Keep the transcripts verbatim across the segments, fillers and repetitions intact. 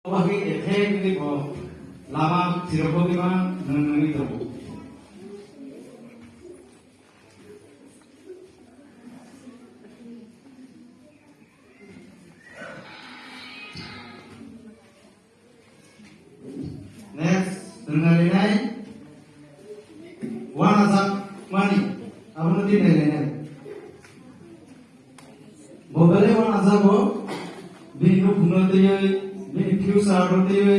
Obo hai khe thek ni bo lama chirokgwi ma nwng nwngwi tongo. Next, nwng nai nai. Wanajak mani, abono twi nai nai nai. Bo belai wanajago, bini nukhungno twiwi, bini future no twiwi,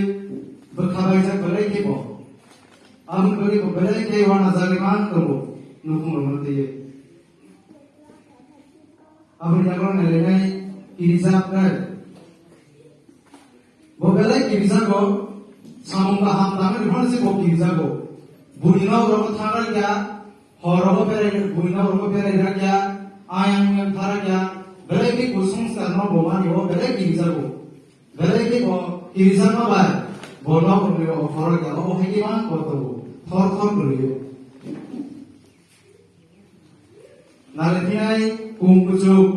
bwkha baijak belai khe bo. Aboni bagwi bo belai khe wanajagwi man tongo, nukhungrokno twiwi. Aboni yago nailainai kirijaknai. Bo belai kirijago, samung kaham tangmani phano se bo kirijago. Bui nok rogo thangrakya, hor rogo berai, bui nok rogo berai rakya, ayang yang tharakya, belai khe kuchung skarno bo mani o belai kirijago. Belai khe bo kirijakma bai, bo nok rogni rogo phorokya, obo hai khe man bo tongo, thor thor kwrwi o. Nalai thinai kung kuchuk.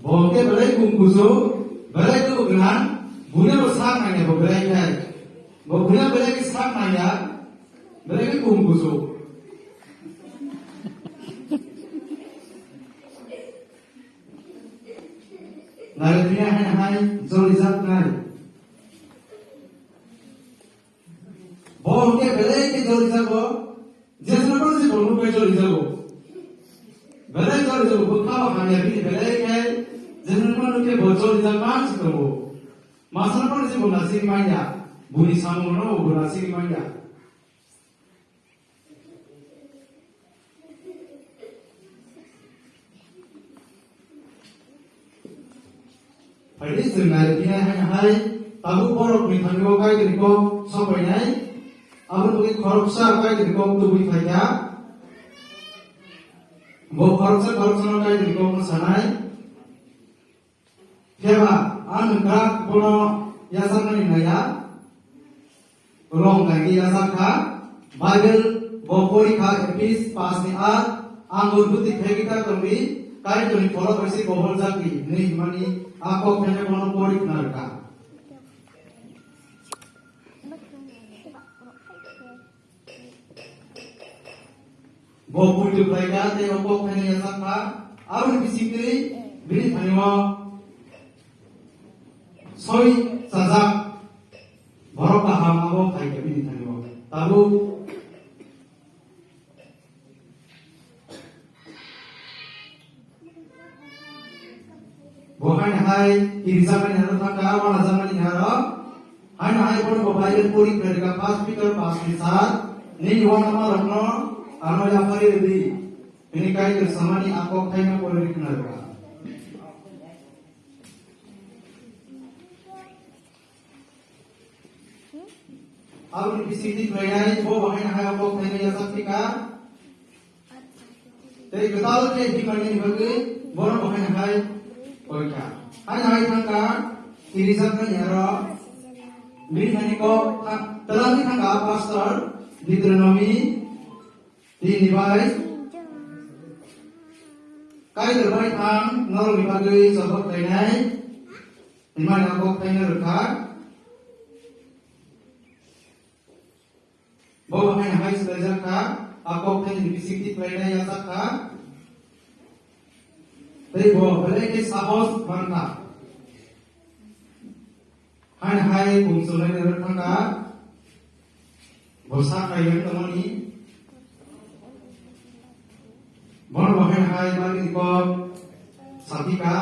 Bo khe belai kung kuchuk, belai khe bo gwnang, buino bo sak nangya bo belai khai. Bo buino belai khe sak nangya, belai khe kung kuchuk. Nalai thinai hai hai jolijaknai. Bo hwnkhe belai khe jolijago, jeswk phano se bo nukbai jolijago. Belai jolijago, bwkha o hamya bini belai khe, jeswk phano nukhe bo jolijak man se tongo. Masa phano se bo nasing manya, buni samung no bo nasing manya. Phaidi chwng nai thinai hai hai, tabuk borok ni thani o Kaitorni kok sok painai, aboni bagwi khoroksa Kaitorni kok tubui phaikha. Bo khoroksa khoroksa no Kaitorni kok no sanai. Phiya ba, ang nwngkrak bono yachaknani naiya. Rong nai khe yachak kha. Bible bo pori kha, Ephis paanch ni aat, ang urbuti phegita tongdi, Kaitorni khorok bai se bohol jakdi, hwnwi hwnmani a kok phene bono pori khna rwkha. Bo puitu khlaikha tei o kok phaina yachak kha. Aboni bisingtwi bini thani-o soi chajak borok kaham abo phaikha bini thani-o. Tabuk Bo haino hai kirijakmani haro thangkha, wanajakmani haro. Haino hai bono bo Bible pori khlairwkha, First Peter paanch ni sat, "Nini uanamarokno ano yapharwi rwdi," hwnwi Kaitor samani a kok thaino pori khna rwkha. Aboni bisingtwi khlainai bo bo haino hai kok thaino yachak thika. Tei kwtal khe himani bagwi bono bo haino hai koikha. Haino hai thangkha, kirijakmani aro bini thani kok tha-, twlangwi thangkha pastor, Deuteronomy, Tini bai Kaitor bai ang norokni bagwi chobok khlainai, hwnmani a kok thaino rwkha. Bo bo haino hai swlaijak kha, a kok thaini bisingtwi khlainai yachak kha. Tei bo belai khe sahos man kha. Haino hai kung chwlaina rwk thangkha, bo sak kaiwi tongmani. Bono bo haino hai bagwi kok saphikha,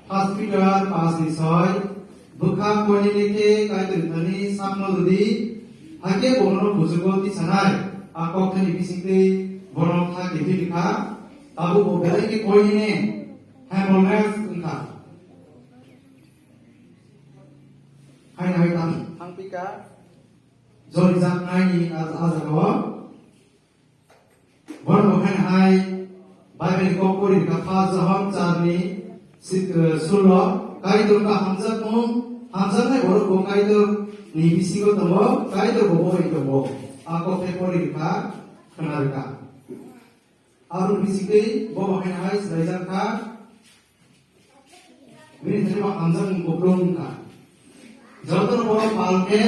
First Peter paanch ni soi, "Bwkha koinene khe Kaitor thani sakno rwdi, hakhe bono bujugo tisanai." A kok thani bisingtwi bono kha kiphilwkha, tabuk bo belai khe koinene, humbleness wngkha. Haino hai tang thangpikha, jolijaknaini a, a jagao. Borok bo haino hai Bible kok pori kha, First John char ni si-, eh, sullo, Kaitor ka hamjakmung, hamjaknai borok bo Kaitor ni bisingo tongo, Kaitor bo bo bai tongo. A kok khe pori kha, khna rwkha. Aro bisikei bo bahai hai swlaijak kha. Bini thani bo hamjakmung kupulung wngkha. Jotono bono pal khe